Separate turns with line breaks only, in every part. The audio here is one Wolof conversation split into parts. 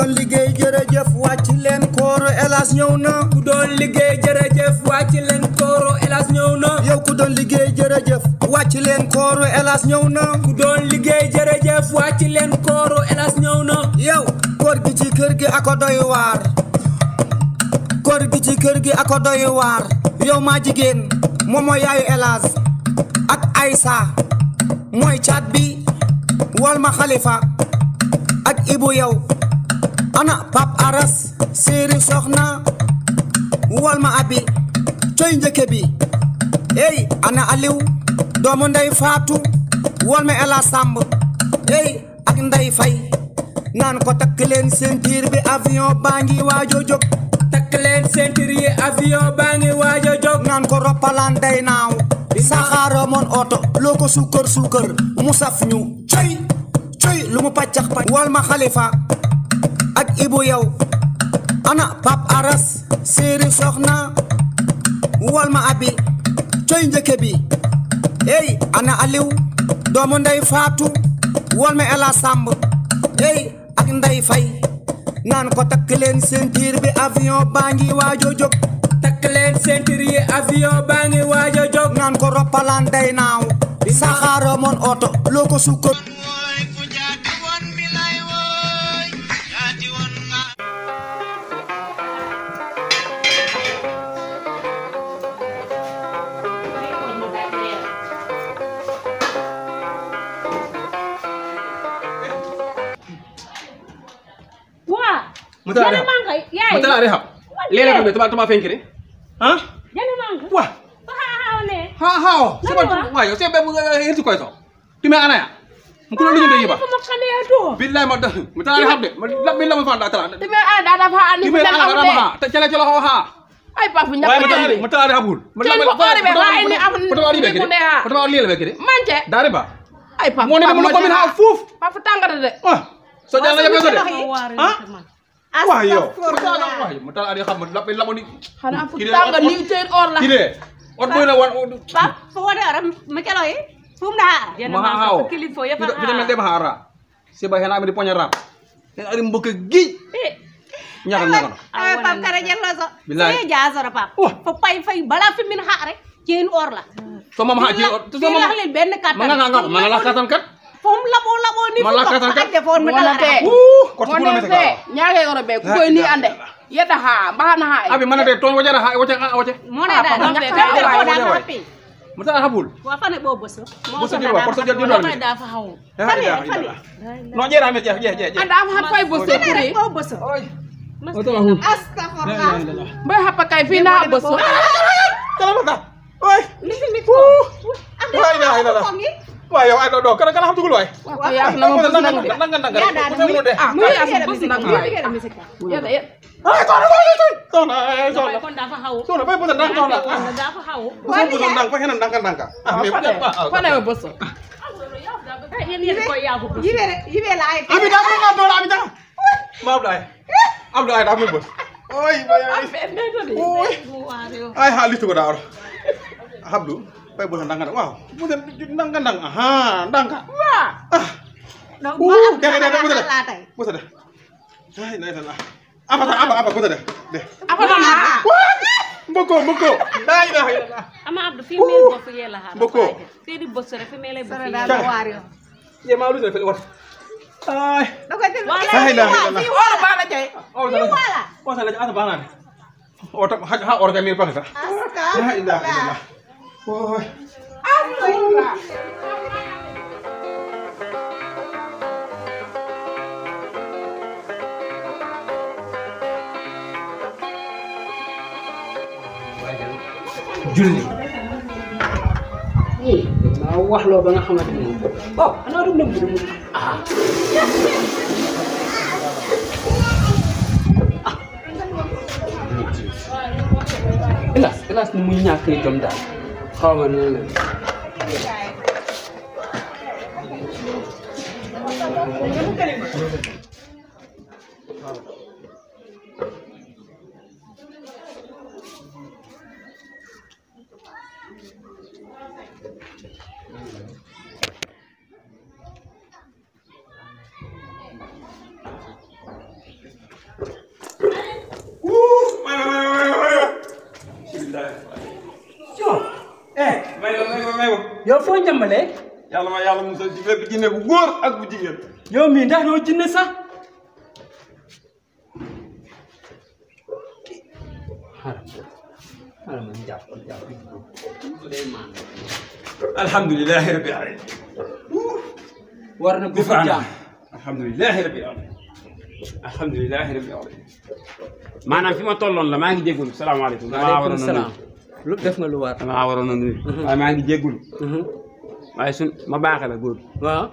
doon liggéey jërëjëf wàcc leen kooro Elhadj ñëw na.
ku doon liggéey jërëjëf wàcc leen kooro Elhadj ñëw na.
yow ku doon liggéey jërëjëf wàcc leen kooro Elhadj ñëw na.
ku doon liggéey jërëjëf wàcc leen kooro Elhadj ñëw na.
yow koor gi ci kër gi ako doy waar. koor gi ci kër gi ako doy waar. yow maa jigéen moom mooy yaayu Elhadj ak Aïssa mooy caat bi wal ma Khalifa ak Ibu yow ana Pape Aras séeri soxna wal ma abi coy njëkke bi ey ana Aliou doomu ndey Fatou wal ma Ela Samb ey ak Ndey Fay naan ko takk leen ceinture bi avion baa ngi waajo jóg
takk leen ceinture yi avion baa ngi waajo jóg
naan ko roppalaan day naaw saxaara moon oto loo ko suukar suukar mu saf ñu coy coy lu mu paccax pacc wal ma Khalifa ak Ibu yow ana Pape Aras séeri soxna wal ma abi coy njëkke bi ey ana Aliou doomu ndey Fatou wal ma Ela Samb ey ak Ndey Fay naan ko takk leen ceinture bi avion baa ngi waajo jóg
takk leen ceinture yi avion baa ngi waajo jóg
naan ko roppalaan day naaw saxaara moon oto loo ko suukar
Mutala re hab lele ko me tuma fenkiri ha
jani mangu
wa ha seba wa yo sebe mu hirti koy to tumi anaya mu ko lu ñu yiba
ko makane do
billahi ma da mutala re hab de billahi ma fa da tala
tumi ada da fa ani
tumi ana da ha ta cala cala ho ha
ay pa fu ñak
mutala re habul
ken ko ore be ha ni am
mutala ri be kede mutala ri le be kede
manje
dare ba
ay pa
mo ne mo ko min ha fuf
pa fu tangata de
so jalla ya be so de
ha
wah yo mutala ari xam la la ni
xana fu tanga ni teen or la
kide on boy la wan
pap fo wona ram ma kelo yi fum na
ma hawo
kilifo ya fa
kita men dem hara seba hena mi di ponya rap en ari mbok gi ñaka ñaka
ay pap kare jello so
Billahi.
sey jaaso ra pap fo pay fay bala fi min ha rek ceen or la
so mama ha ci to so mama
leen ben kat
ma nga ma la katan kat
fum labo ni
Ma lakatan kat.
defon ma dala
te
ko to
mo
meta
te ñaage oro be ko ni ande yeda ha bahana ha
abi mana de ton wajara ha wace
mo ne da da happy
mutala habul
wa fa ne bo boso
bo so dirwa ko so dirwa mi
da fa hawo
fani no jera me je
anda ha fay bo se puri
bo boso
o to hu
astaghfirullah
bay hapa kay fi na bo so
kala mata oy
limi
ko
ande
Wah, ina, ina, ina. Wah, yo ay do kana xam dugul way
ya na mo
nang mu de
mu ya so bus nang ya ya
ay to na
kon da fa hawo
to na bay bu nang to na
da fa hawo
bu nang fa hena nang ah me
fa na bo so
yibe la ay
abi da ko do la abi da ma abdai da me bos oy bay ay halitu ko da habdu bay bu nang waaw bu nang aha nang bu sa de ay nay la apa bu sa de
apa na
mboko la ilaha illallah
ama abdu fi mel bo fi yela ha
mboko
fi di boss rek fi mel bo fi
da war yo ye ma lu fe wat ay
da ko del
la ilaha illallah
wala ba la jey
wala
ko sa la asa bana o ta ha orga mi pa ta la ilaha illallah oy julli
ma wax lo ba nga xamanteni oh ana dum dem dum ah elas ni muy ñak li jom dal xawma ne la yow foo njambalee
yàlla ma yàlla musal ci bépp jinne bu góor ak bu jigéen
yow mii ndax doo jinne sax
alhamdulilahi rabbil alamin
war na bëgg jaam
alhamdulilahi rabbil alamin alhamdulilahi rabbil alamin maanaam fi ma tolloon la maa ngi jégalu salaamaaleykum
waaleykum salaam lu def nga lu war
damaa waroon a nuyu waaye maa ngi jégalu waaye ma baaxee la góor
waaw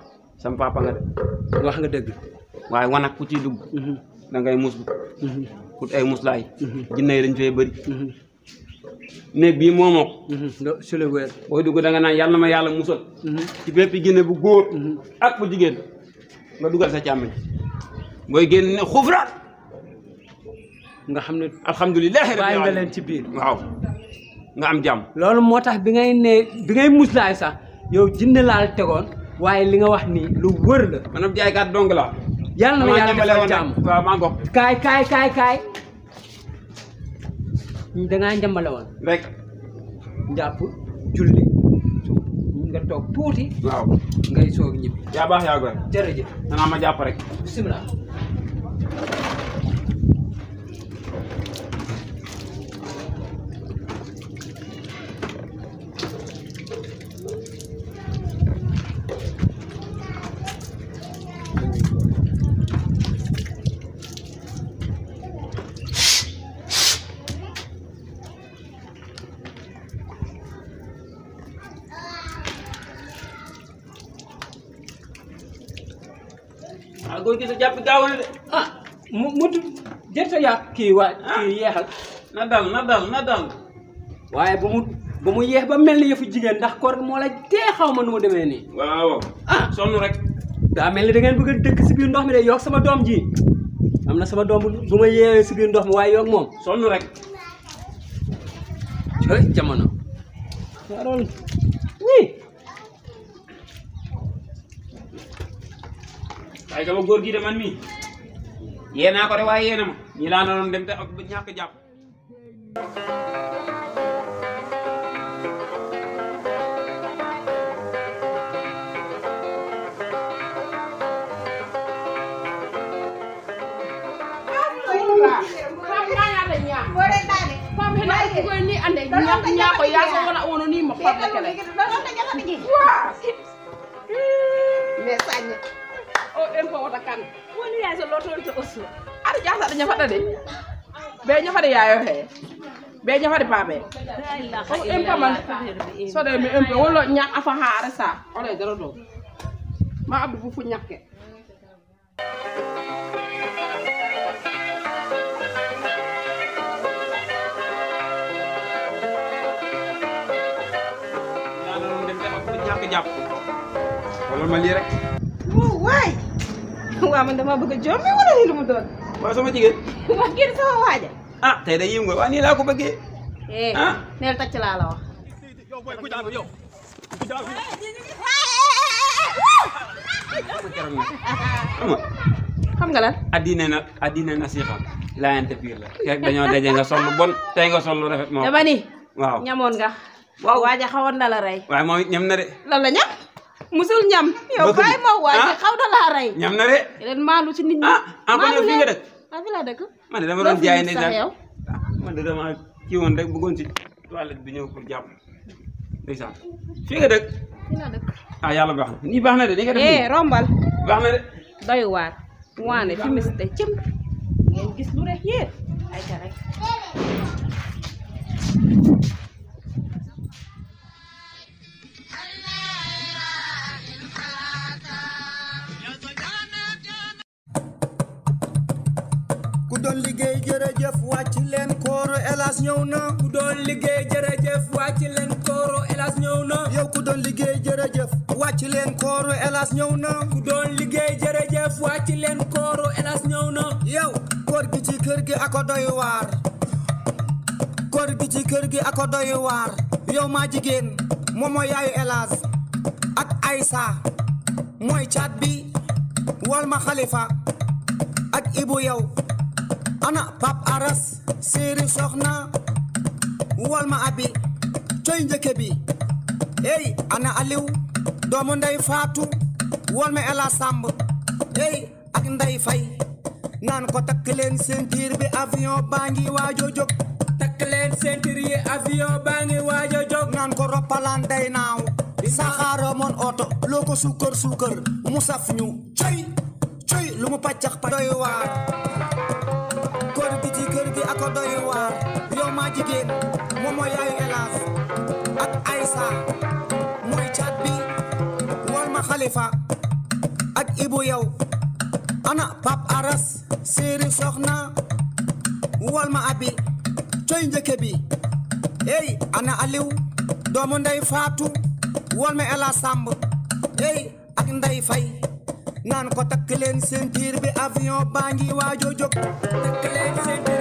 sama papa nga de
wax nga dëgg
waaye wanak ku ciy dugg da ngay muslu ut ay muslaay jinne yi dañ fee bëri néeg bii moomoo ko
su le wér
booy dugg da nga naan yàlla na ma yàlla musal ci bépp jinne bu góor ak bu jigéen nga dugal sa càmmiñ booy génn ne xufraat
nga xam ne
alhamdulilah
bàyyi nga leen ci biir
waaw nga am jàmm
loolu moo tax bi ngay muslaay sax yow jinne laal tegoon waaye li nga wax nii lu wër la
maanaam jaaykat dong la
yàlla na ma yàlla defal jàmm
waaw maa ngoog
kaay dangaa njambale woon
rek
njàpp julli nga toog tuuti
waaw
ngay soog ñibbi
yaa baax yaa goy
jërëjëf
danaa ma jàpp rek
bismillah
góor gi sa jàpp gaaw na de
mu jër sa yàq kii yeexal
na dal
waaye ba mu yeex ba mel ni yëfu jigéen ndax koor moo la tee xaw ma nu mu demee nii
waaw sonn rek
daa mel ni da ngeen bëgg a dëkk si biir ndox mi de yokk sama doom ji am na sama doom bu ma yeewee si biir ndox mi waaye yokk moom
sonn rek
cëy jamono waroon oui
waaye sama góor gi de man mii yee naa ko de waaye yee na ma ñii laa naroon dem te ak ñàkk jàpp
o empo wota kan woni yaay so lotol to osu ar jasa da nyafata de be nyafata yaayo he be nyafata pape o empo man so de mi empo wolo nyak afa haare sa ole dara do ma abdu bu fu nyakke
laa naroon dem te ak ñàkk jàpp wala ma lii rek
waay waa man dama bëgg a jommi wala lii lu mu doon
waaw sama jigéen
wax kii sama waaja
tey da yiw nga waa nii laa ko bëggee
neel tacc laa la wax xam nga lan
addina na si xam laayante biir la fekk dañoo daje nga sol lu bon tey nga sol lu rafet moo
dama ni
waaw
ñamoon nga waaw waaja xawoon na la rey
waaye moom it ñam na de
lan la ñam musul ñam yow bàyyi ma waaja xaw na laa rey
ñam na de
leen maalu ci nit ñi
kon yow fii nga dëkk
fi laa dëkk
man de dama doon jaay ne sax
yow
man de dama ci woon rek bëggoon si toilette bi ñëw pour jàpp ndeysaan fii nga dëkk
fi laa dëkk
yàlla baax na nii baax na de ni nga def
rombal
baax na de
doy waar waane fi mis te cëm ngeen gis lu rek yéen ay ca rek
ku doon liggéey jërëjëf wàcc leen kooro Elhadj ñëw na
ku doon liggéey jërëjëf wàcc leen kooro Elhadj ñëw na
yow ku doon liggéey jërëjëf wàcc leen kooro Elhadj ñëw na
ku doon liggéey jërëjëf wàcc leen kooro Elhadj ñëw na
yow koor gi ci kër gi ako doy waar koor gi ci kër gi ako doy waar yow maa jigéen moom mooy yaayu Elhadj ak Aïssa mooy caat bi wal ma Khalifa ak Ibu yow ana Pap Aras séeri soxna wal ma abi coy njëkke bi ey ana Aliou doomu ndey Fatou wol ma Ela Samb ey ak Ndey Fay naan ko takk leen ceinture bi avion baa ngi waajo jóg
takk leen ceinture yi avion baa ngi waajo jóg
naan ko roppalaan day naaw saxaara moon oto loo ko suukar mu saf ñu coy lu mu paccax pa doy waar góor gi ci kër gi ako doy waar yow maa jigéen moom mooy yaayu Elas ak Aïssa mooy caat bi wol ma Khalifa ak Ibu yow ana Pap Aras séeri soxna wol ma Abi coy njëkke bi ey ana Aliou doomu ndey Fatou wol ma Ela Samb ey ak Ndey Fay naan ko takk leen ceinture bi avion baa ngi waajo jóg
takk leen ceinture